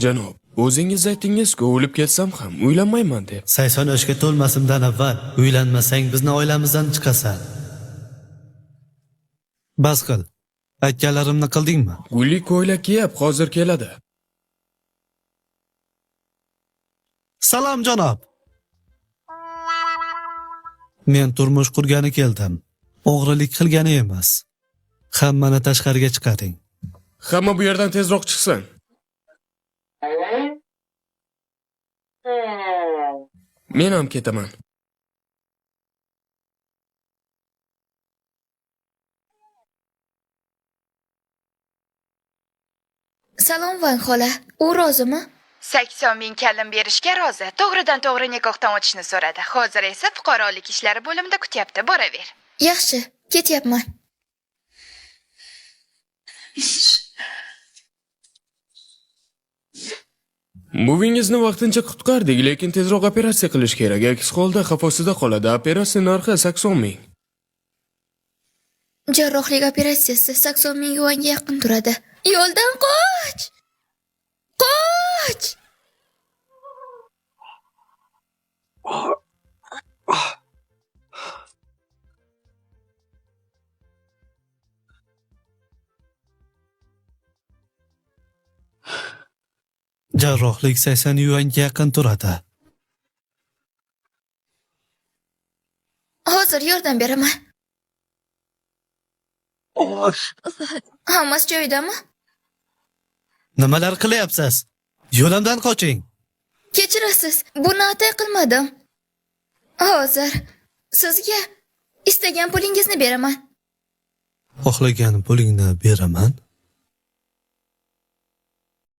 Janob, o'zingiz aytdingiz-ku, o'lib ketsam ham uylanmayman deb. 80 yoshga to'lmasimdan avval uylanmasang bizni oilamizdan chiqasan. Bas qil. Aytganlarimni qildingmi? Gulli ko'ylak kiyib hozir keladi. Salom janob. Men turmush qurgani keldim. O'g'rilik qilgani emas. Hammani tashqariga chiqaring. Hamma bu yerdan tezroq chiqsin. Men ham ketaman. Salom Van xola. U rozimi? 80 ming kalim berishga rozi. To'g'ridan to'g'ri nikohdan o'tishni so'radi. Hozir esa fuqarolik ishlari bo'limida kutyapti. Boraver. Yaxshi, ketyapman. Buvingizni vaqtincha qutqardik, lekin tezroq operatsiya qilish kerak. Aks holda xavf ostida qoladi. Operatsiya narxi 80 ming. Jarrohlik operatsiyasi 80 ming yuanga yaqin turadi. Yo'ldan qoch! Qoch! Jarrohlik 80 yuanga yaqin turadi. Hozir yordam beraman. Hammasi joyidami? Nimalar qilyapsiz? Yo'limdan qoching. Kechirasiz, buni atay qilmadim. Hozir sizga istagan pulingizni beraman. Xohlagan pulingni beraman.